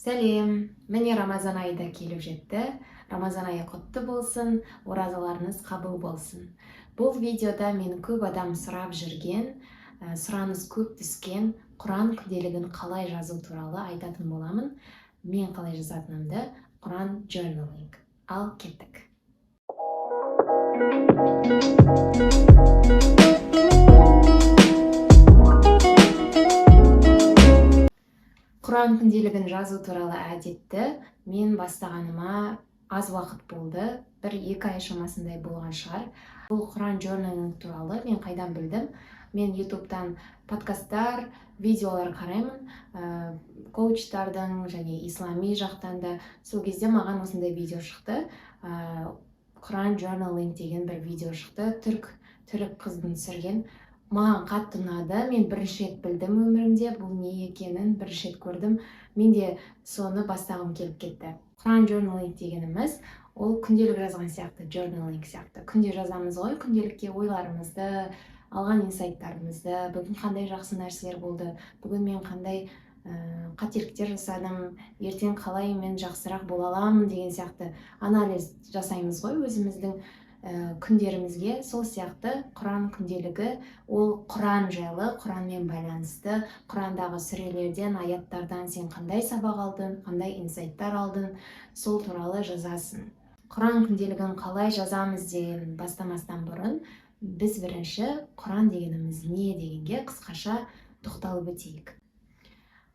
Сәлем! Міне, Рамазан айы да келіп жетті. Рамазан айы құтты болсын, оразаларыңыз қабыл болсын! Бұл видеода мен көп адам сұрап жүрген, сұраныс көп түскен Құран күнделігін қалай жазу туралы айтатын боламын. Мен қалай жазатынымды, Құран journaling. Ал кеттік! Құран күнделігін жазу туралы әдетті мен бастағаныма аз уақыт болды, 1-2 ай шамасындай болған шығар. Бұл Құран journaling туралы мен қайдан білдім? Мен Ютубтан подкасттар, видеолар қараймын, коучтардың және ислами жақтан да. Сол кезде маған осындай видео шықты, Құран journaling деген бір видео шықты, түрік қыздың түсірген. Маған қатты ұнады. Мен бірінші рет білдім өмірімде бұл не екенін, бірінші рет көрдім. Мен де соны бастағым келіп кетті. Құран journaling дегеніміз ол күнделік жазған сияқты, journaling сияқты. Күнде жазамыз ғой күнделікке ойларымызды, алған инсайттарымызды, бүгін қандай жақсы нәрселер болды, бүгін мен қандай қателіктер жасадым, ертең қалай мен жақсырақ бола аламын деген сияқты анализ жасаймыз ғой өзіміздің күндерімізге. Сол сияқты Құран күнделігі ол Құран жайлы, Құранмен байланысты, Құрандағы сүрелерден, аяттардан сен қандай сабақ алдың, қандай инсайттар алдың, сол туралы жазасың. Құран күнделігін қалай жазамыз деген бастамастан бұрын біз бірінші Құран дегеніміз не дегенге қысқаша тоқталып өтейік.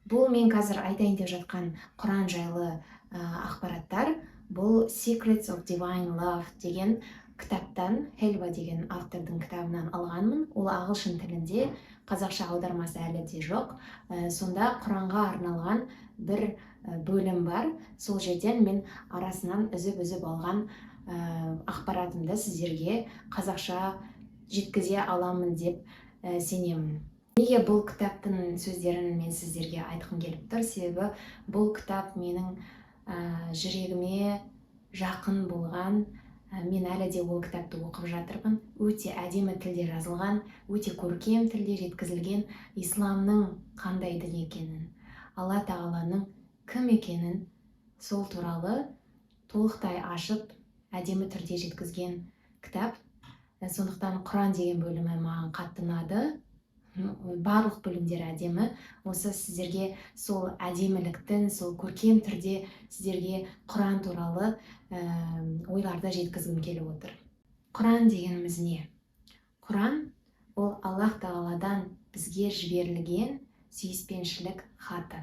Бұл мен қазір айтайын деп жатқан Құран жайлы ақпараттар бұл Secrets of Divine Love деген кітаптан, Хельва деген автордың кітабынан алғанмын. Ол ағылшын тілінде, қазақша аудармасы әлі де жоқ. Сонда Құранға арналған бір бөлім бар. Сол жерден мен арасынан үзіп үзіп алған ақпаратымды сіздерге қазақша жеткізе аламын деп сенемін. Неге бұл кітаптың сөздерін мен сіздерге айтқым келіп тұр? Себебі бұл кітап менің жүрегіме жақын болған. Мен әлі де ол кітапты оқып жатырмын. Өте әдемі тілде жазылған, өте көркем тілде жеткізілген исламның қандай дін екенін, Алла Тағаланың кім екенін, сол туралы толықтай ашып, әдемі түрде жеткізген кітап. Сондықтан Құран деген бөлімі маған қатты ұнады. Барлық бөлімдері әдемі. Осы сіздерге сол әдеміліктің, сол көркем түрде сіздерге Құран туралы ойларды жеткізгім келіп отыр. Құран дегеніміз не? Құран ол Аллах Тағаладан бізге жіберілген сүйіспеншілік хаты.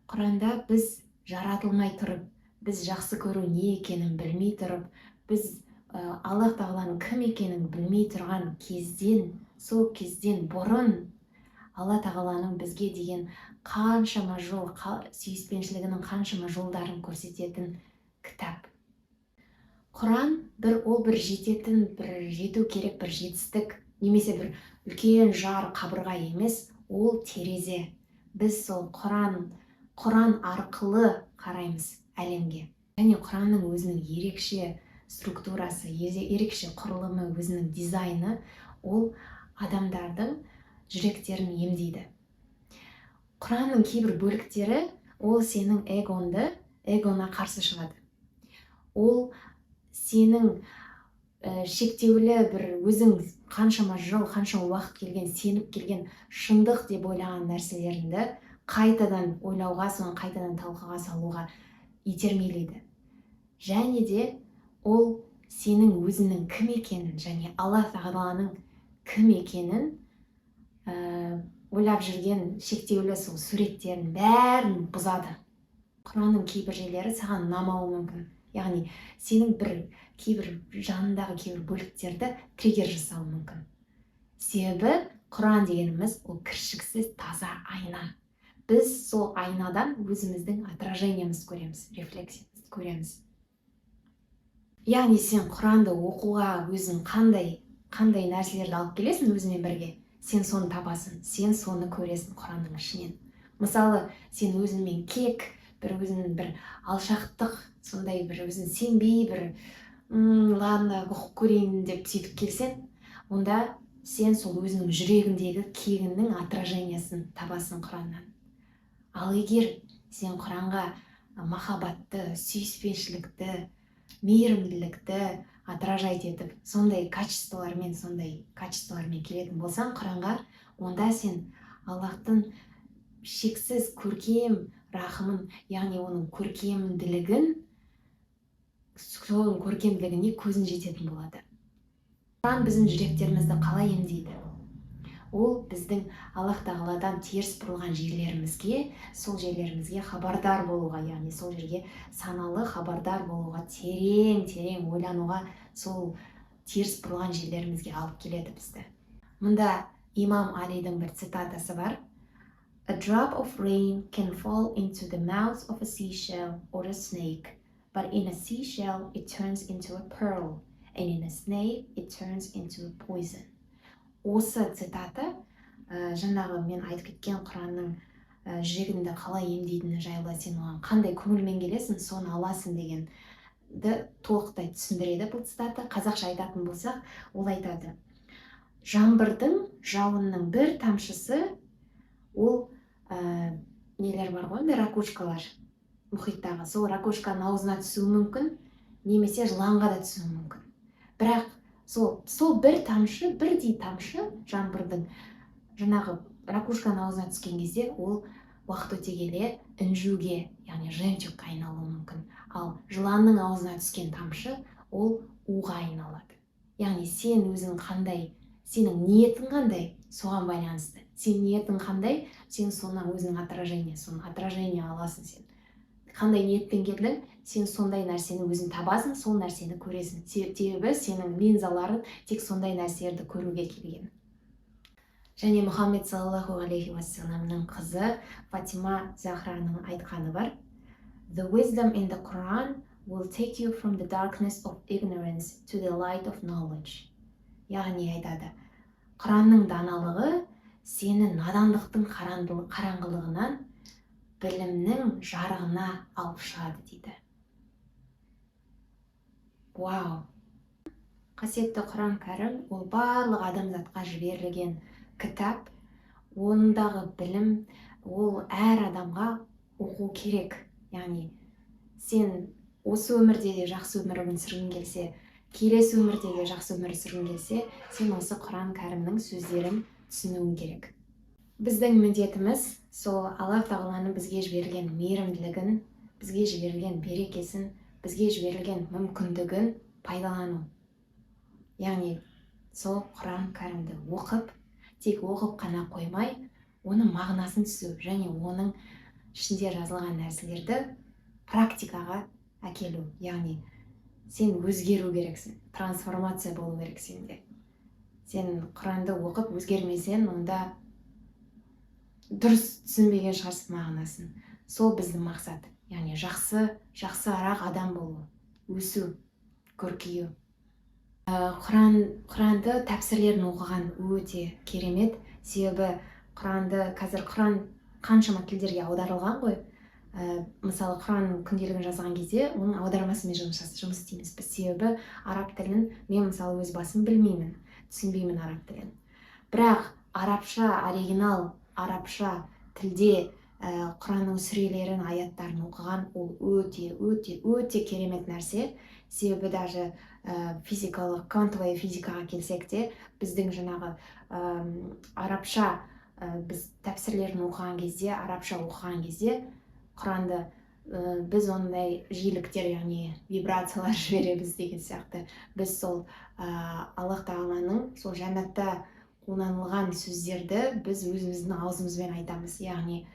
Құранда біз жаратылмай тұрып, біз жақсы көру не екенін білмей тұрып, біз Аллах Тағаланың кім екенін білмей тұрған кезден, сол кезден бұрын Алла Тағаланың бізге деген қаншама жол, сүйіспеншілігінің қаншама жолдарын көрсететін кітап. Құран бір ол бір жететін, бір жету керек бір жетістік немесе бір үлкен жар, қабырға емес, ол терезе. Біз сол Құран арқылы қараймыз әлемге. Және Құранның өзінің ерекше структурасы, ерекше құрылымы, өзінің дизайны, ол адамдардың жүректерін емдейді. Құранның кейбір бөліктері ол сенің эгоңа қарсы шығады. Ол сенің шектеулі бір өзің қаншама жыл, қаншама уақыт келген, сеніп келген, шындық деп ойлаған нәрселеріңді қайтадан ойлауға, соны қайтадан талқыға салуға итермелейді. Және де ол сенің өзіңнің кім екенін және Алла Тағаланың кім екенін ойлап жүрген шектеулі сол суреттерін бәрін бұзады. Құранның кейбір жерлері саған ұнамауы мүмкін, яғни сенің бір кейбір жанындағы кейбір бөліктерді триггер жасауы мүмкін. Себебі Құран дегеніміз ол кіршіксіз таза айна. Біз сол айнадан өзіміздің отражениемізді көреміз, рефлексиямызды көреміз. Яғни сен Құранды оқуға өзің қандай нәрселерді алып келесің өзіңмен бірге, сен соны табасың, сен соны көресің Құранның ішінен. Мысалы, сен өзіңмен кек, бір өзің бір алшақтық, сондай бір өзің сенбей, бір «Ладно, оқып көрейін» деп сөйтіп келсең, онда сен сол өзіңнің жүрегіңдегі кегіңнің отражениясын табасың Құраннан. Ал егер сен Құранға махаббатты, сүйіспеншілікті, мейірімділікті отражать етіп, сондай качестволармен келетін болсаң Құранға, онда сен Аллахтың шексіз көркем рахымын, яғни оның көркемділігін, соның көркемділігіне көзің жететін болады. Құран біздің жүректерімізді қалай емдейді? Ол біздің Аллах Тағаладан теріс бұрылған жерлерімізге, сол жерлерімізге хабардар болуға, яғни сол жерге саналы хабардар болуға, терең терең ойлануға, сол теріс бұрылған жерлерімізге алып келеді бізді. Мұнда имам Алидің бір цитатасы бар: "A drop of rain can fall into the mouth of a seashell or a snake, but in a seashell it turns into a pearl, and in a snake it turns into a poison." Осы цитата жаңағы мен айтып кеткен Құранның жүрегіңді қалай емдейтіні жайлы, сен оған қандай көңілмен келесің, соны аласың дегенді толықтай түсіндіреді бұл цитата. Қазақша айтатын болсақ, ол айтады: жаңбырдың, жауынның бір тамшысы, ол нелер бар ғой, андай ракушкалар мұхиттағы, сол ракушканың аузына түсуі мүмкін немесе жыланға да түсуі мүмкін. Бірақ сол бір тамшы, бірдей тамшы жаңбырдың жаңағы ракушканың аузына түскен кезде, ол уақыт өте келе інжуге, яғни жемчугқа айналуы мүмкін. Ал жыланның аузына түскен тамшы, ол уға айналады. Яғни сен өзің қандай, сенің ниетің қандай, соған байланысты. Сен ниетің қандай, сен соны өзің отражение, соны отражение аласың. Сен қандай ниетпен келдің, сен сондай нәрсені өзің табасың, сол нәрсені көресің, себебі сенің линзаларың тек сондай нәрселерді көруге келген. Және Мұхаммед саллаллаху алейхи уассаламның қызы Фатима Захраның айтқаны бар: "The wisdom in the Quran will take you from the darkness of ignorance to the light of knowledge." Яғни айтады, Құранның даналығы сені надандықтың қараңғылығынан білімнің жарығына алып шығады дейді. Вау! Қасиетті Құран Кәрім ол барлық адамзатқа жіберілген кітап. Ондағы білім, ол әр адамға оқу керек. Яғни сен осы өмірде де жақсы өмір сүргің келсе, келесі өмірде де жақсы өмір сүргің келсе, сен осы Құран Кәрімнің сөздерін түсінуің керек. Біздің міндетіміз сол Аллах Тағаланың бізге жіберген мейірімділігін, бізге жіберілген берекесін, бізге жіберілген мүмкіндігін пайдалану. Яғни сол Құран Кәрімді оқып, тек оқып қана қоймай, оның мағынасын түсу және оның ішінде жазылған нәрселерді практикаға әкелу. Яғни сен өзгеру керексің, трансформация болу керек сенде. Сен Құранды оқып өзгермесең, онда дұрыс түсінбеген шығарсың мағынасын. Сол біздің мақсат, яғни жақсы, жақсырақ адам болу, өсу, көркею. Құранды тәпсірлерін оқыған өте керемет, себебі Құранды, қазір Құран қаншама тілдерге аударылған ғой. Мысалы, Құран күнделігін жазған кезде оның аудармасымен жұмыс істейміз біз, себебі араб тілін мен, мысалы, өз басым білмеймін, түсінбеймін араб тілін. Бірақ арабша, оригинал арабша тілде Құранның сүрелерін, аяттарын оқыған ол өте, өте, өте керемет нәрсе. Себебі даже физикалық, квантовая физикаға келсек те, біздің жаңағы арабша біз тәпсірлерін оқыған кезде, арабша оқыған кезде Құранды, біз ондай жиіліктер, яғни вибрациялар жібереміз деген сияқты. Біз сол Аллах Тағаланың сол жәннатта қолданылған сөздерді біз өзіміздің аузымызбен айтамыз. Яғни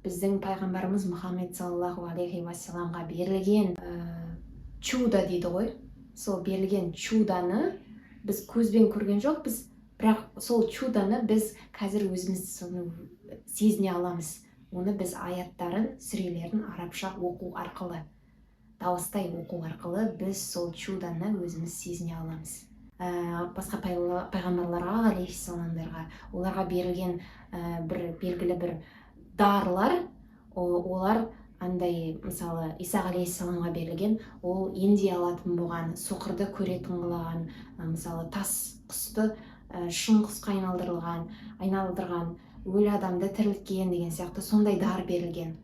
біздің пайғамбарымыз Мұхаммед саллаллаху алейхи уассаламға берілген чудо дейді ғой, сол берілген чудоны біз көзбен көрген жоқпыз, бірақ сол чудоны біз қазір өзіміз соны сезіне аламыз. Оны біз аяттарын, сүрелерін арабша оқу арқылы, дауыстай оқу арқылы біз сол чудоны өзіміз сезіне аламыз. Басқа пайғамбарларға, алейхиссаламдарға, оларға берілген бір белгілі бір дарлар, олар андай, мысалы, Иса алейхиссаламға берілген, ол емдей алатын болған, соқырды көретін қылған, мысалы, тас құсты шын құсқа айналдырған, өлі адамды тірілткен деген сияқты сондай дар берілген.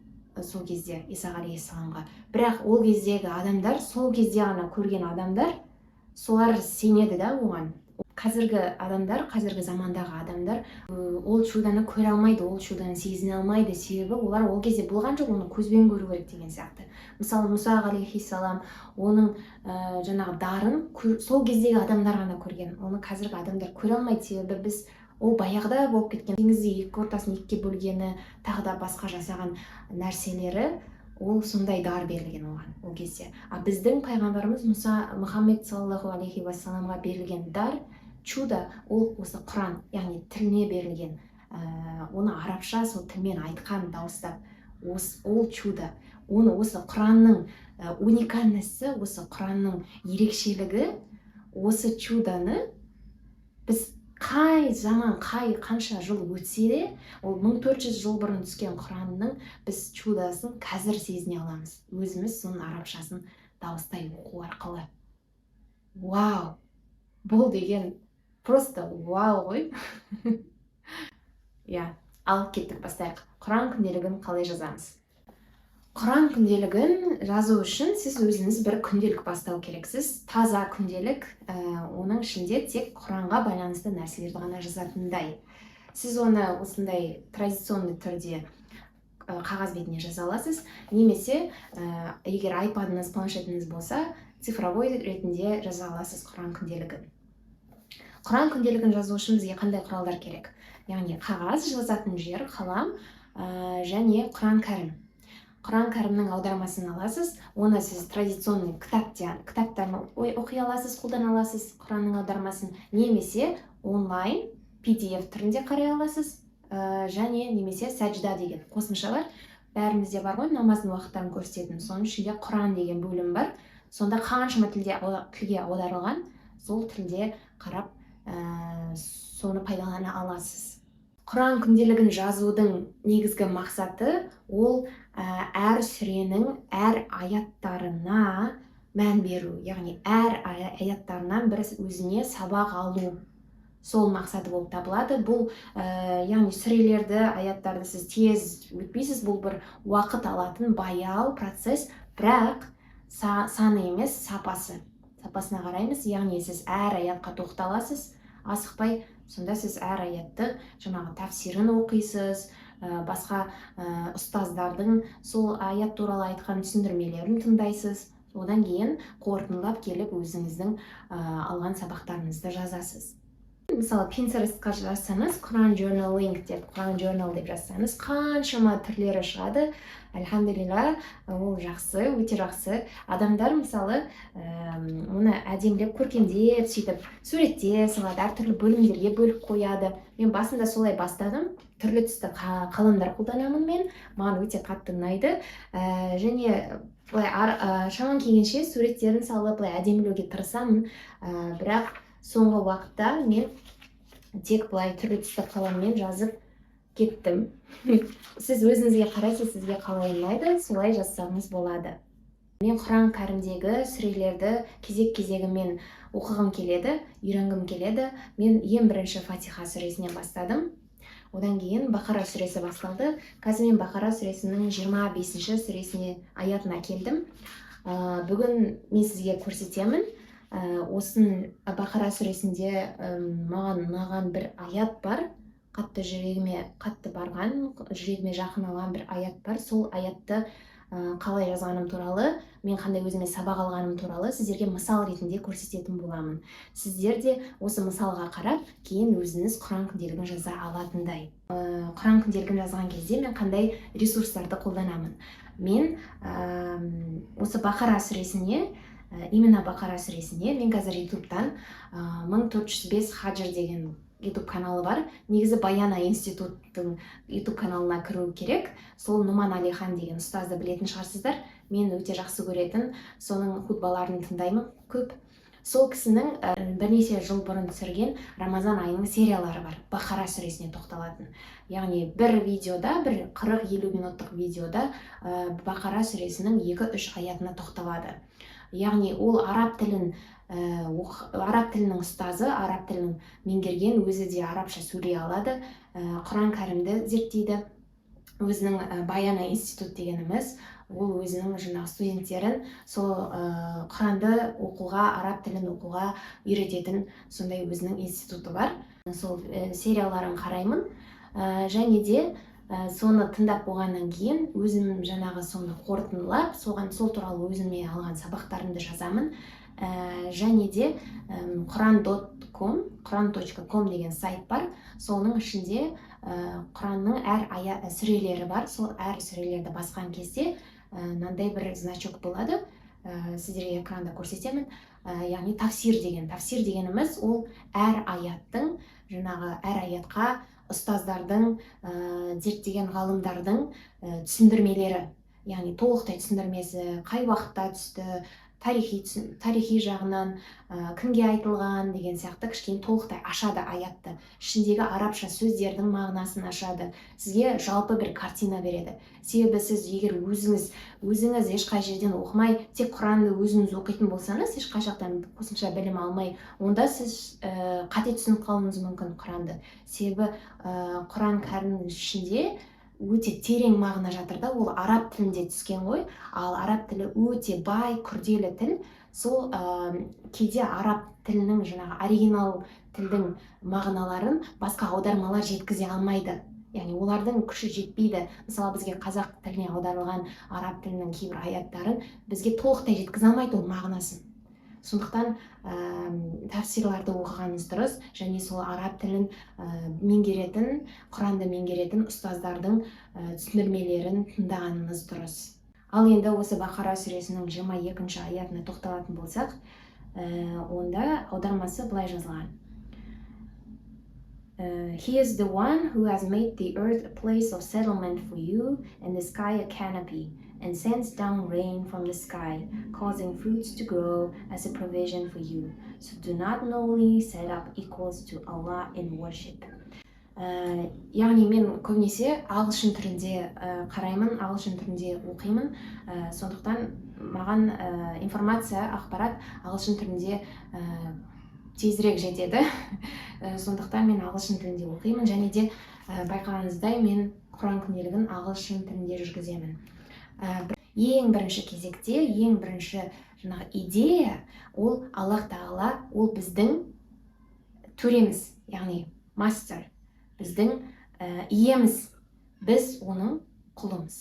Сол кезде Иса алейхиссаламға. Бірақ ол кездегі адамдар, сол кезде ғана көрген адамдар, солар сенеді да оған. Қазіргі адамдар, қазіргі замандағы адамдар ол чудоны көре алмайды, ол чудоны сезіне алмайды, себебі олар ол кезде болған жоқ, оны көзбен көру керек деген сияқты. Мысалы, Мұса алейхиссалам, оның жаңағы дарын сол кездегі адамдар ғана көрген, оны қазіргі адамдар көре алмайды, себебі біз ол баяғыда болып кеткен. Теңізді екі ортасын екіге бөлгені, тағы да басқа жасаған нәрселері, ол сондай дар берілген оған ол кезде. А біздің пайғамбарымыз Мұса, Мұхаммед саллаллаху алейхи уассаламға берілген дар, чудо, ол осы Құран, яғни тіліне берілген, оны арабша сол тілмен айтқан дауыстап, ол чудо. Оны осы Құранның уникальності, осы Құранның ерекшелігі, осы чудоны біз қай заман, қай қанша жыл өтсе де, ол 1400 жыл бұрын түскен Құранның біз чудосын қазір сезіне аламыз өзіміз, соның арабшасын дауыстай оқу арқылы. Вау, бұл деген просто вау ғой, иә. Ал кеттік, бастайық. Құран күнделігін қалай жазамыз? Құран күнделігін жазу үшін сіз өзіңіз бір күнделік бастау керексіз, таза күнделік, оның ішінде тек Құранға байланысты нәрселерді ғана жазатындай. Сіз оны осындай традиционный түрде қағаз бетіне жаза аласыз немесе егер айпадыңыз, планшетіңіз болса, цифровой ретінде жаза аласыз Құран күнделігін. Құран күнделігін жазу үшін бізге қандай құралдар керек? Яғни қағаз, жазатын жер, қалам және Құран кәрім. Құран кәрімнің аудармасын аласыз. Оны сіз традиционный кітаптан оқи аласыз, қолдана аласыз Құранның аудармасын немесе онлайн PDF түрінде қарай аласыз, және немесе Сәжда деген қосымша бар, бәрімізде бар ғой, намаздың уақыттарын көрсететін. Соның ішінде Құран деген бөлім бар, сонда қаншама тілге аударылған, сол тілде қарап, соны пайдалана аласыз. Құран күнделігін жазудың негізгі мақсаты ол әр сүренің әр аяттарына мән беру, яғни әр аяттарынан бір өзіне сабақ алу, сол мақсаты болып табылады бұл. Яғни сүрелерді, аяттарды сіз тез өтпейсіз, бұл бір уақыт алатын баяу процесс, бірақ саны емес, сапасына қараймыз. Яғни сіз әр аятқа тоқталасыз асықпай, сонда сіз әр аятты жаңағы тәфсирін оқисыз, басқа ұстаздардың сол аят туралы айтқан түсіндірмелерін тыңдайсыз, одан кейін қорытындылап келіп өзіңіздің алған сабақтарыңызды жазасыз. Мысалы, Пинтерестқа жазсаңыз, «Құран journaling» деп, «Құран journal» деп жазсаңыз, қаншама түрлері шығады. Альхамдулилля, ол жақсы, өте жақсы. Адамдар, мысалы, оны әдемілеп, көркемдеп, сөйтіп суреттеп салады, әртүрлі бөлімдерге бөліп қояды. Мен басында солай бастадым. Түрлі түсті қаламдар қолданамын мен, маған өте қатты ұнайды. Және былай шамам келгенше суреттерін салып, былай әдемілеуге тырысамын. Бірақ соңғы уақытта мен тек былай түрлі түсті қаламмен жазып кеттім. Сіз өзіңізге қарайсыз, сізге қалай ұнайды, солай жазсаңыз болады. Мен Құран кәрімдегі сүрелерді кезек кезегімен оқығым келеді, үйренгім келеді. Мен ең бірінші Фатиха сүресінен бастадым, одан кейін Бақара сүресі басталды. Қазір мен Бақара сүресінің 25-ші сүресіне, аятына келдім. Бүгін мен сізге көрсетемін. Осын Бақара сүресінде маған ұнаған бір аят бар, қатты жүрегіме қатты барған, жүрегіме жақын алған бір аят бар. Сол аятты қалай жазғаным туралы, мен қандай өзіме сабақ алғаным туралы сіздерге мысал ретінде көрсететін боламын. Сіздер де осы мысалға қарап, кейін өзіңіз Құран күнделігін жаза алатындай. Құран күнделігін жазған кезде мен қандай ресурстарды қолданамын? Мен осы Бақара сүресіне, именно Бақара сүресіне мен қазір Ютубтан 1405 Хаджр деген Ютуб каналы бар. Негізі Баяна институттың Ютуб каналына кіру керек. Сол Нуман Алихан деген ұстазды білетін шығарсыздар, мен өте жақсы көретін, соның хутбаларын тыңдаймын көп. Сол кісінің бірнеше жыл бұрын түсірген Рамазан айының сериялары бар, Бақара сүресіне тоқталатын. Яғни бір видеода, бір 40-50 минуттық видеода Бақара сүресінің 2-3 аятына тоқталады. Яғни ол араб тілін араб тілінің ұстазы, араб тілін меңгерген, өзі де арабша сөйлей алады, Құран кәрімді зерттейді. Өзінің Баяна институт дегеніміз, ол өзінің жаңағы студенттерін сол Құранды оқуға, араб тілін оқуға үйрететін сондай өзінің институты бар. Сол серияларын қараймын және де соны тыңдап болғаннан кейін өзім жаңағы соны қорытындылап, соған, сол туралы өзіме алған сабақтарымды жазамын. Және де құран.ком, құран.ком деген сайт бар. Соның ішінде Құранның әр ая, сүрелері бар. Сол әр сүрелерді басқан кезде мынандай бір значок болады, сіздерге экранда көрсетемін, яғни тафсир деген. Тафсир дегеніміз ол әр аяттың, жаңағы әр аятқа ұстаздардың, зерттеген ғалымдардың түсіндірмелері, яғни толықтай түсіндірмесі, қай уақытта түсті, тарихи жағынан, кімге айтылған деген сияқты, кішкене толықтай ашады аятты, ішіндегі арабша сөздердің мағынасын ашады, сізге жалпы бір картина береді. Себебі сіз егер өзіңіз ешқай жерден оқымай, тек Құранды өзіңіз оқитын болсаңыз, ешқай жақтан қосымша білім алмай, онда сіз қате түсініп қалуыңыз мүмкін Құранды. Себебі Құран Кәрімнің ішінде өте терең мағына жатыр да. Ол араб тілінде түскен ғой, ал араб тілі өте бай, күрделі тіл. Сол кейде араб тілінің, жаңағы оригинал тілдің мағыналарын басқа аудармалар жеткізе алмайды, яғни олардың күші жетпейді. Мысалы, бізге қазақ тіліне аударылған араб тілінің кейбір аяттарын бізге толықтай жеткізе алмайды ол мағынасын. Сондықтан тәфсирларды оқығаныңыз дұрыс және сол араб тілін меңгеретін, Құранды меңгеретін ұстаздардың түсіндірмелерін тыңдағаныңыз дұрыс. Ал енді осы Бақара сүресінің 22 аятына тоқталатын болсақ, онда аудармасы былай жазылған: "He is the one who has made the earth a place of settlement for you and the sky a canopy, and sends down rain from the sky, causing fruits to grow as a provision for you. So do not knowingly set up equals to Allah in worship." Яғни мен көбінесе ағылшын түрінде қараймын, ағылшын түрінде оқимын, сондықтан маған информация, ақпарат ағылшын түрінде тезірек жетеді. Сондықтан мен ағылшын тілінде оқимын және де байқағаныңыздай, мен Құран күнделігін ағылшын тілінде жүргіземін. Ең бірінші кезекте, ең бірінші жаңағы идея ол Аллах Тағала, ол біздің төреміз, яғни мастер, біздің иеміз, біз оның құлымыз.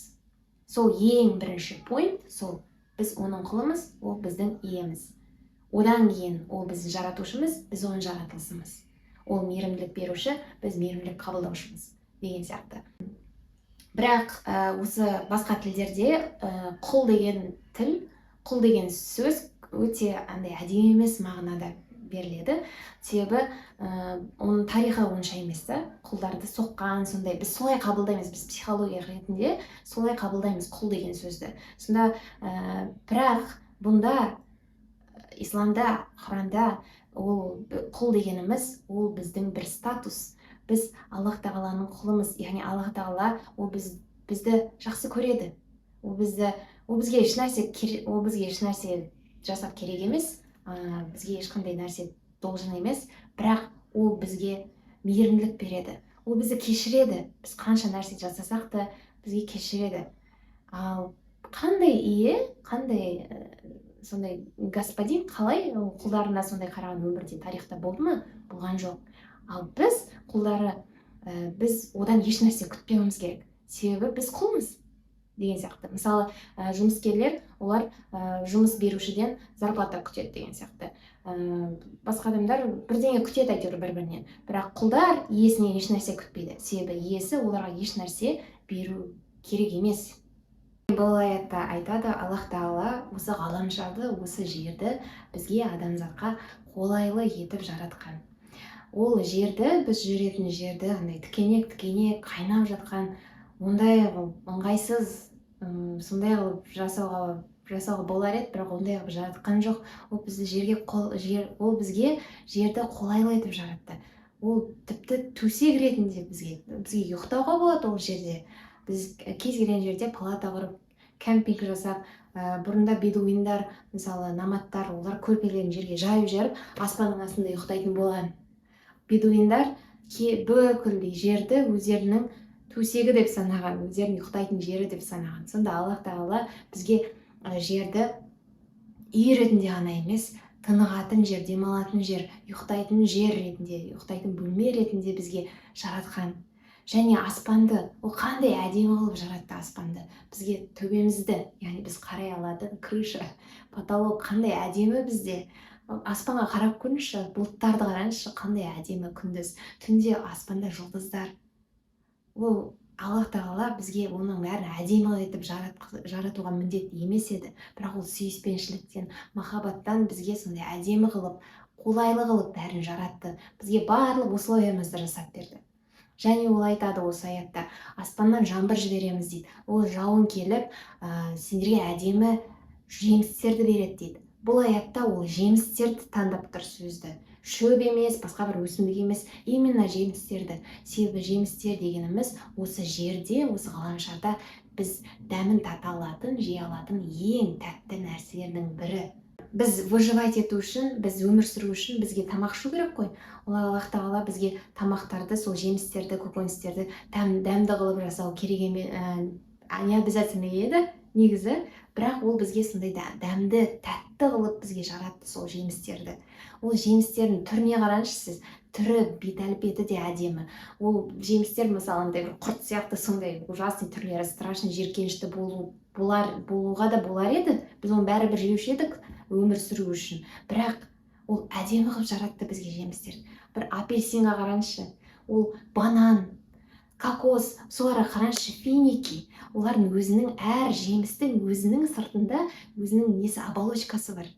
Сол ең бірінші point сол: біз оның құлымыз, ол біздің иеміз. Одан кейін ол біздің жаратушымыз, біз оның жаратылысымыз. Ол мейірімділік беруші, біз мейірімділік қабылдаушымыз деген сияқты. Бірақ осы басқа тілдерде құл деген тіл, құл деген сөз өте андай әдемі емес мағынада беріледі. Себебі оның тарихы онша емес та, құлдарды соққан сондай. Біз солай қабылдаймыз, біз психология ретінде солай қабылдаймыз құл деген сөзді. Сонда бірақ бұнда, исламда, Құранда ол құл дегеніміз ол біздің бір статус. Біз Аллах Тағаланың құлымыз, яғни Аллах Тағала ол бізді жақсы көреді. Ол бізге ешнәрсе, ол бізге ешнәрсе жасап керек емес, бізге ешқандай нәрсе должен емес, бірақ ол бізге мейірімділік береді, ол бізді кешіреді. Біз қанша нәрсе жасасақ та, бізге кешіреді. Ал қандай ие, қандай сондай господин, қалай ол құлдарына сондай қараған өмірде, тарихта болды ма? Болған жоқ. Ал біз құлдары, біз одан ешнәрсе күтпеуіміз керек, себебі біз құлмыз деген сияқты. Мысалы, жұмыскерлер, олар жұмыс берушіден зарплата күтеді деген сияқты, басқа адамдар бірдеңе күтеді әйтеуір бір бірінен. Бірақ құлдар иесінен ешнәрсе күтпейді, себебі иесі оларға ешнәрсе беру керек емес. Бұл аятта айтады: Аллах Тағала осы ғаламшарды, осы жерді бізге, адамзатқа қолайлы етіп жаратқан. Ол жерді, біз жүретін жерді андай тікенек тікенек, қайнап жатқан ондай қылып, ыңғайсыз, сондай қылып жасауға болар еді, бірақ ондай қылып жаратқан жоқ. Ол бізді жерге қол, жер, ол бізге жерді қолайлы етіп жаратты. Ол тіпті төсек ретінде бізге ұйықтауға болады ол жерде. Біз кез келген жерде палата құрып, кемпинг жасап, бұрында бедуиндар, мысалы, номадтар, олар көрпелерін жерге жайып жіберіп, аспанның астында ұйықтайтын болған. Бедуиндар бүкіл жерді өздерінің Төсегі деп санаған, өздерінің ұйықтайтын жері деп санаған. Сонда Аллах Тағала бізге жерді үй ретінде ғана емес, тынығатын жер, демалатын жер, ұйықтайтын жер ретінде, ұйықтайтын бөлме ретінде бізге жаратқан. Және аспанды ол қандай әдемі қылып жаратты. Аспанды бізге, төбемізді, яғни біз қарай алатын крыша, потолок қандай әдемі бізде. Аспанға қарап көріңізші, бұлттарды қараңызшы, қандай әдемі күндіз, түнде аспанда жұлдыздар. Ол Аллах Тағала бізге оның бәрін әдемі етіп жаратуға міндетті емес еді, бірақ ол сүйіспеншіліктен, махаббаттан бізге сондай әдемі қылып, қолайлы қылып бәрін жаратты, бізге барлық условиямызды жасап берді. Және ол айтады осы аятта: аспаннан жаңбыр жібереміз дейді. Ол жауын келіп, сендерге әдемі жемістерді береді дейді. Бұл аятта ол жемістерді таңдап тұр сөзді, шөп емес, басқа бір өсімдік емес, именно жемістерді. Себебі жемістер дегеніміз осы жерде, осы ғаламшарда біз дәмін тата алатын, жей алатын ең тәтті нәрселердің бірі. Біз выживать ету үшін, біз өмір сүру үшін бізге тамақ ішу керек қой. Ол Аллах Тағала бізге тамақтарды, сол жемістерді, көкөністерді дәмді қылып жасау керек еме, не обязательно еді негізі, бірақ ол бізге сондай дәмді, тәтті қылып бізге жаратты сол жемістерді. Ол жемістердің түріне қараңызшы сіз, түрі, бет әлпеті де әдемі. Ол жемістер, мысалы, андай бір құрт сияқты сондай ужасный түрлері, страшный, жиіркенішті болуға да болар еді, біз оны бәрібір жеуші едік өмір сүру үшін, бірақ ол әдемі қылып жаратты бізге жемістерді. Бір апельсинға қараңызшы, ол банан, кокос, соларға қараңызшы, финики. Олардың өзінің, әр жемістің өзінің сыртында өзінің несі, оболочкасы бар,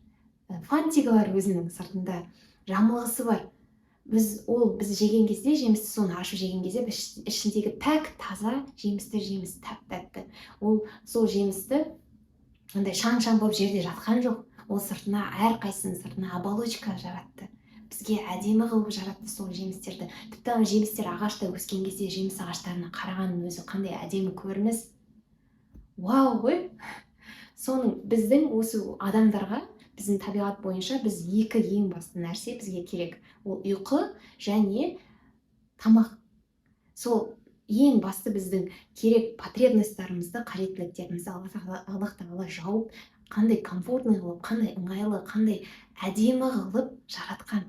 фантигі бар, өзінің сыртында жамылғысы бар. Біз ол біз жеген кезде жемісті, соны ашып жеген кезде біз ішіндегі пәк, таза жемісті жейміз, тәп тәтті. Ол сол жемісті андай шаң шаң болып жерде жатқан жоқ, ол сыртына, әрқайсысының сыртына оболочка жаратты, бізге әдемі қылып жаратты сол жемістерді. Тіпті ана жемістер ағашта өскен кезде жеміс ағаштарына қарағанның өзі қандай әдемі көрініс, вау ғой. Соның біздің осы адамдарға, біздің табиғат бойынша біз екі ең басты нәрсе бізге керек: ол ұйқы және тамақ. Сол ең басты біздің керек потребностьтарымызды, қажеттіліктерімізді Аллах Тағала жауып, қандай комфортный қылып, қандай ыңғайлы, қандай әдемі қылып жаратқан.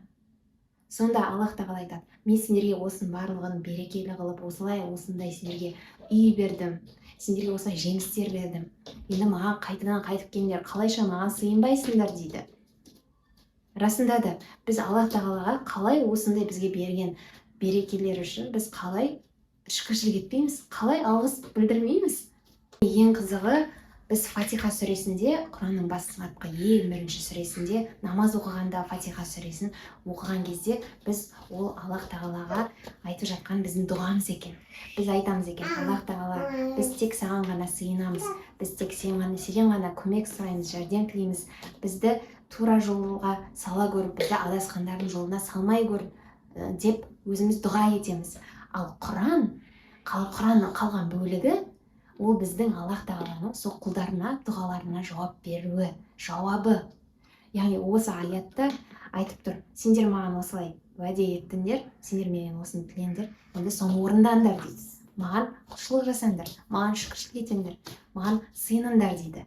Сонда Аллах Тағала айтады: мен сендерге осының барлығын берекелі қылып, осылай, осындай сендерге үй бердім, сендерге осылай жемістер бердім, енді маған қайтадан қайтып келіңдер, қалайша маған сыйынбайсыңдар дейді. Расында да, біз Аллах Тағалаға қалай осындай бізге берген берекелер үшін біз қалай шүкіршілік етпейміз, қалай алғыс білдірмейміз? Ең қызығы, біз Фатиха сүресінде, Құранның бастапқы ең бірінші сүресінде намаз оқығанда, Фатиха сүресін оқыған кезде біз ол Аллах Тағалаға айтып жатқан біздің дұғамыз екен. Біз айтамыз екен: Аллах Тағала, біз тек саған ғана сыйынамыз, біз тек сен ғана, сенен ғана көмек сұраймыз, жәрдем тілейміз, бізді тура жолға сала көр, бізді адасқандардың жолына салмай көр, деп өзіміз дұға етеміз. Ал Құранның қалған бөлігі ол біздің Аллах Тағаланың сол құлдарына дұғаларына жауап беруі, жауабы. Яғни осы аятта айтып тұр: сендер маған осылай уәде еттіңдер, сендер менен осыны тілеңдер, енді соны орындаңдар дейді. Маған құлшылық жасаңдар, маған шүкіршілік етіңдер, маған сыйыныңдар дейді.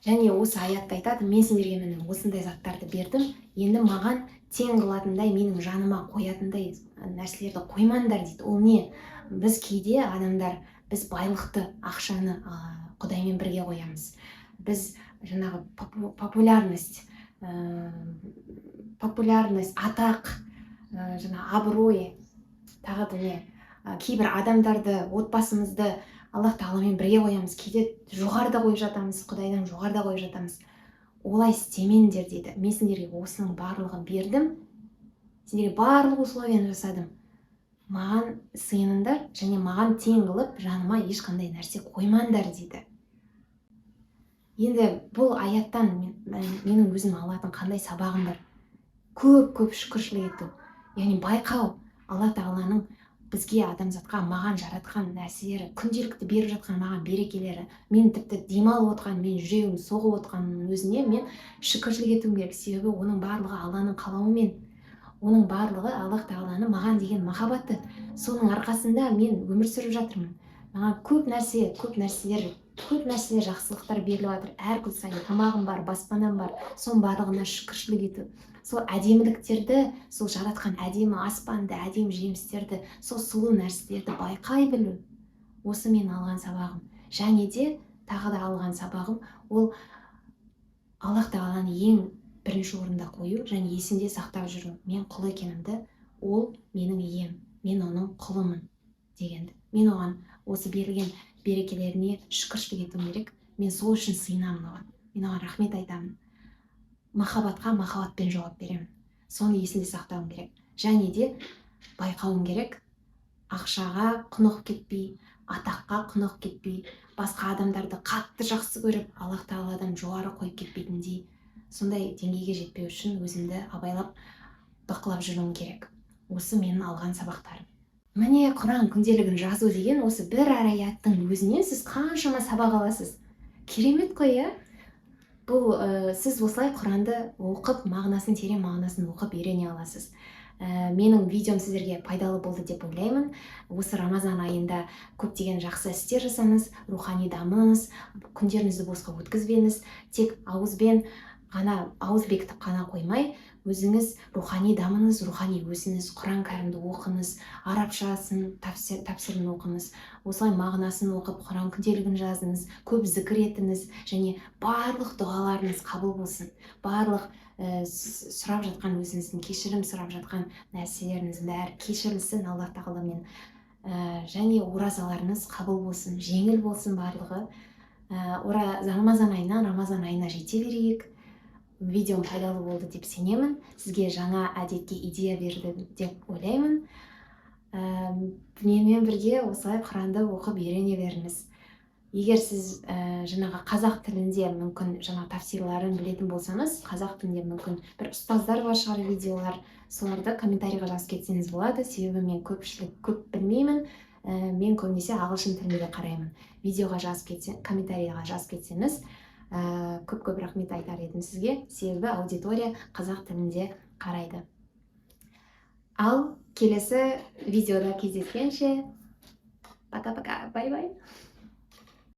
Және осы аятта айтады: мен сендерге міне осындай заттарды бердім, енді маған тең қылатындай, менің жаныма қоятындай нәрселерді қоймаңдар дейді. Ол не? Біз кейде, адамдар, біз байлықты, ақшаны Құдаймен бірге қоямыз. Біз жаңағы популярность, атақ, жаңағы абырой, тағы да не, кейбір адамдарды, отбасымызды Аллах Тағаламен бірге қоямыз, кейде жоғарыда қойып жатамыз, Құдайдан жоғарыда қойып жатамыз. Олай істемеңдер дейді. Мен сендерге осының барлығын бердім, сендерге барлық условияны жасадым, маған сыйыныңдар және маған тең қылып жаныма ешқандай нәрсе қоймаңдар дейді. Енді бұл аяттан менің өзім алатын қандай сабағым бар? Көп көп шүкіршілік ету, яғни байқау, Алла Тағаланың бізге, адамзатқа, маған жаратқан нәрселері, күнделікті беріп жатқан маған берекелері. Мен тіпті демалып отқан, мен жүрегім соғып отқанның өзіне мен шүкіршілік етуім керек. Себебі оның барлығы Алланың қалауымен, оның барлығы Аллах Тағаланың маған деген махаббаты, соның арқасында мен өмір сүріп жатырмын. Маған көп нәрсе, көп нәрселер, көп нәрселер, жақсылықтар беріліп жатыр әр күн сайын. Тамағым бар, баспанам бар, соның барлығына шүкіршілік ету, сол әдеміліктерді, сол жаратқан әдемі аспанды, әдемі жемістерді, сол сұлу нәрселерді байқай білу. Осы мен алған сабағым. Және де тағы да алған сабағым ол Аллах Тағаланы ең бірінші орында қою және есімде сақтап жүру, мен құл екенімді, ол менің ием, мен оның құлымын дегенді. Мен оған осы берілген берекелеріне шүкіршілік етуім керек. Мен сол үшін сыйынамын оған, мен оған рахмет айтамын, махаббатқа махаббатпен жауап беремін. Соны есімде сақтауым керек. Және де байқауым керек, ақшаға құнығып кетпей, атаққа құнығып кетпей, басқа адамдарды қатты жақсы көріп, Аллах Тағаладан жоғары қойып кетпейтіндей, сондай деңгейге жетпеу үшін өзімді абайлап, бақылап жүруім керек. Осы менің алған сабақтарым. Міне, Құран күнделігін жазу деген осы бір аяттың өзінен сіз қаншама сабақ аласыз. Керемет қой, иә? Бұл сіз осылай Құранды оқып, мағынасын, терең мағынасын оқып үйрене аласыз. Менің видеом сіздерге пайдалы болды деп ойлаймын. Осы Рамазан айында көптеген жақсы істер жасаңыз, рухани дамыңыз, күндеріңізді босқа өткізбеңіз. Тек ауызбен ғана, ауыз бекітіп қана қоймай, өзіңіз рухани дамыңыз, рухани өсіңіз. Құран Кәрімді оқыңыз, арабшасын, тәпсірін оқыңыз, осылай мағынасын оқып, Құран күнделігін жазыңыз, көп зікір етіңіз және барлық дұғаларыңыз қабыл болсын. Барлық сұрап жатқан, өзіңіздің кешірім сұрап жатқан нәрселеріңіздің бәрі кешірілсін Аллах Тағаламен. Және оразаларыңыз қабыл болсын, жеңіл болсын барлығы. Рамазан айынан Рамазан айына жете берейік. Видеом пайдалы болды деп сенемін, сізге жаңа әдетке идея берді деп ойлаймын. Менімен бірге осылай Құранды оқып үйрене беріңіз. Егер сіз жаңағы қазақ тілінде мүмкін жаңа тафсирларын білетін болсаңыз, қазақ тілінде мүмкін бір ұстаздар бар шығар, видеолар, соларды комментарийға жазып кетсеңіз болады. Себебі мен көпшілік көп білмеймін, мен көбінесе ағылшын тілінде қараймын. Видеоға жазып кетсе, комментарийға жазып кетсеңіз, көп көп рахмет айтар едім сізге, себебі аудитория қазақ тілінде қарайды. Ал келесі видеода кездескенше, пока пока, бай бай.